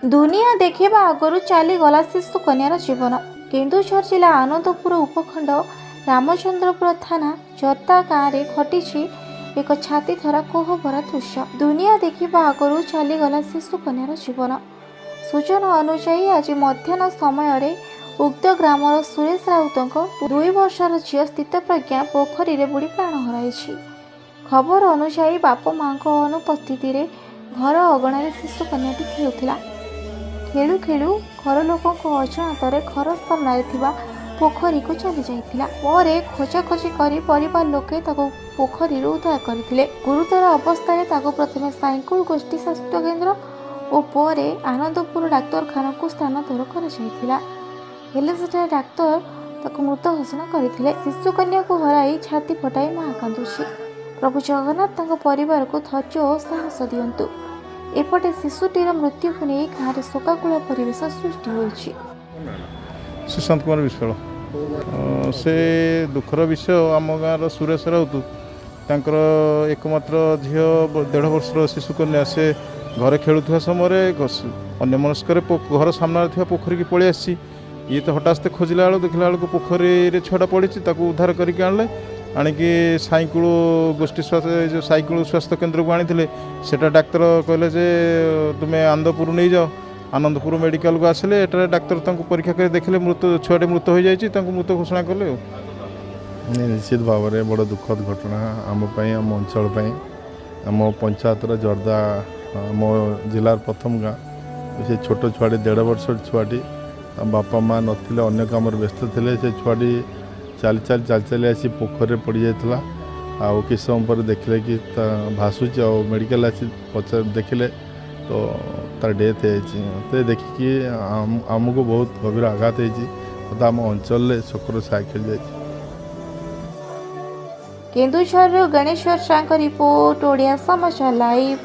ଦୁନିଆ ଦେଖିବା ଆଗରୁ ଚାଲିଗଲା ଶିଶୁ କନ୍ୟାର ଜୀବନ। କେନ୍ଦୁଝର ଜିଲ୍ଲା ଆନନ୍ଦପୁର ଉପଖଣ୍ଡ ରାମଚନ୍ଦ୍ରପୁର ଥାନା ଜର୍ତ୍ତା ଗାଁରେ ଘଟିଛି ଏକ ଛାତିଥରା କୋହଭରା ଦୃଶ୍ୟ। ଦୁନିଆ ଦେଖିବା ଆଗରୁ ଚାଲିଗଲା ଶିଶୁ କନ୍ୟାର ଜୀବନ। ସୂଚନା ଅନୁଯାୟୀ, ଆଜି ମଧ୍ୟାହ୍ନ ସମୟରେ ଉକ୍ତ ଗ୍ରାମର ସୁରେଶ ରାଉତଙ୍କ 2 ବର୍ଷର ଝିଅ ସ୍ଥିତପ୍ରଜ୍ଞା ପୋଖରୀରେ ବୁଡ଼ି ପ୍ରାଣ ହରାଇଛି। ଖବର ଅନୁଯାୟୀ, ବାପା ମାଙ୍କ ଅନୁପସ୍ଥିତିରେ ଘର ଅଗଣାରେ ଶିଶୁ କନ୍ୟାଟି ଖେଳୁଥିଲା। ଖେଳୁ ଖେଳୁ ଘର ଲୋକଙ୍କ ଅଜାଣତରେ ଘର ସାମ୍ନାରେ ଥିବା ପୋଖରୀକୁ ଚାଲି ଯାଇଥିଲା। ପରେ ଖୋଜାଖୋଜି କରି ପରିବାର ଲୋକେ ତାକୁ ପୋଖରୀରୁ ଉଦ୍ଧାର କରିଥିଲେ। ଗୁରୁତର ଅବସ୍ଥାରେ ତାକୁ ପ୍ରଥମେ ସାଇଙ୍କୁଳ ଗୋଷ୍ଠୀ ସ୍ୱାସ୍ଥ୍ୟ କେନ୍ଦ୍ର ଓ ପରେ ଆନନ୍ଦପୁର ଡାକ୍ତରଖାନାକୁ ସ୍ଥାନାନ୍ତର କରାଯାଇଥିଲା। ହେଲେ ସେଠାରେ ଡାକ୍ତର ତାକୁ ମୃତ ଘୋଷଣା କରିଥିଲେ। ଶିଶୁକନ୍ୟାକୁ ହରାଇ ଛାତି ଫଟାଇ ମା କାନ୍ଦୁଛି। ପ୍ରଭୁ ଜଗନ୍ନାଥ ତାଙ୍କ ପରିବାରକୁ ଧୈର୍ଯ୍ୟ ଓ ସାହସ ଦିଅନ୍ତୁ। ଏପଟେ ଶିଶୁଟିର ମୃତ୍ୟୁକୁ ନେଇ ଗାଁରେ ଶୋକାକୁଳ ପରିବେଶ ସୃଷ୍ଟି ହୋଇଛି। ସୁଶାନ୍ତ କୁମାର ବିଶ୍ୱାଳ। ସେ ଦୁଃଖର ବିଷୟ, ଆମ ଗାଁର ସୁରେଶ ରାଉତ, ତାଙ୍କର ଏକମାତ୍ର ଝିଅ 1.5 ବର୍ଷର ଶିଶୁକନ୍ୟା, ସେ ଘରେ ଖେଳୁଥିବା ସମୟରେ ଅନ୍ୟମନସ୍କରେ ଘର ସାମ୍ନାରେ ଥିବା ପୋଖରୀକି ପଳେଇ ଆସିଛି। ଇଏ ତ ହଠାତ୍ ଖୋଜିଲା ବେଳକୁ ଦେଖିଲା ବେଳକୁ ପୋଖରୀରେ ଛୁଆଟା ପଡ଼ିଛି। ତାକୁ ଉଦ୍ଧାର କରିକି ଆଣିଲେ, ଆଣିକି ସାଇକୁଳ ଗୋଷ୍ଠୀ ସ୍ୱାସ୍ଥ୍ୟ, ଏ ଯେଉଁ ସାଇକୁଳ ସ୍ୱାସ୍ଥ୍ୟ କେନ୍ଦ୍ରକୁ ଆଣିଥିଲେ। ସେଟା ଡାକ୍ତର କହିଲେ ଯେ ତୁମେ ଆନନ୍ଦପୁର ନେଇଯାଅ। ଆନନ୍ଦପୁର ମେଡ଼ିକାଲକୁ ଆସିଲେ, ଏଠାରେ ଡାକ୍ତର ତାଙ୍କୁ ପରୀକ୍ଷା କରି ଦେଖିଲେ ମୃତ, ଛୁଆଟି ମୃତ ହୋଇଯାଇଛି। ତାଙ୍କୁ ମୃତ ଘୋଷଣା କଲେ। ଆଉ ନିଶ୍ଚିତ ଭାବରେ ବଡ଼ ଦୁଃଖଦ ଘଟଣା ଆମ ପାଇଁ, ଆମ ଅଞ୍ଚଳ ପାଇଁ। ଆମ ପଞ୍ଚାୟତର ଜର୍ଦା ଆମ ଜିଲ୍ଲାର ପ୍ରଥମ ଗାଁ। ସେ ଛୋଟ ଛୁଆଟି, 1.5 ବର୍ଷର ଛୁଆଟି, ତା ବାପା ମା ନଥିଲେ, ଅନ୍ୟ କାମରେ ବ୍ୟସ୍ତ ଥିଲେ। ସେ ଛୁଆଟି ଚାଲି ଚାଲି ଚାଲି ଚାଲି ଆସି ପୋଖରୀରେ ପଡ଼ିଯାଇଥିଲା। ଆଉ କିଛି ସମୟ ପରେ ଦେଖିଲେ କି ତା ଭାସୁଛି, ଆଉ ମେଡ଼ିକାଲ ଆସି ପଚାର ଦେଖିଲେ ତ ତାର ଡେଥ୍ ହେଇଯାଇଛି। ତ ଦେଖିକି ଆମକୁ ବହୁତ ଗଭୀର ଆଘାତ ହେଇଛି ତଥା ଆମ ଅଞ୍ଚଳରେ ଶୋକର ଛାୟା ଖେଳିଯାଇଛି। କେନ୍ଦୁଝରରୁ ଗଣେଶ୍ୱର ସାଙ୍କ ରିପୋର୍ଟ, ଓଡ଼ିଆ ସମାଚାର ଲାଇଭ୍।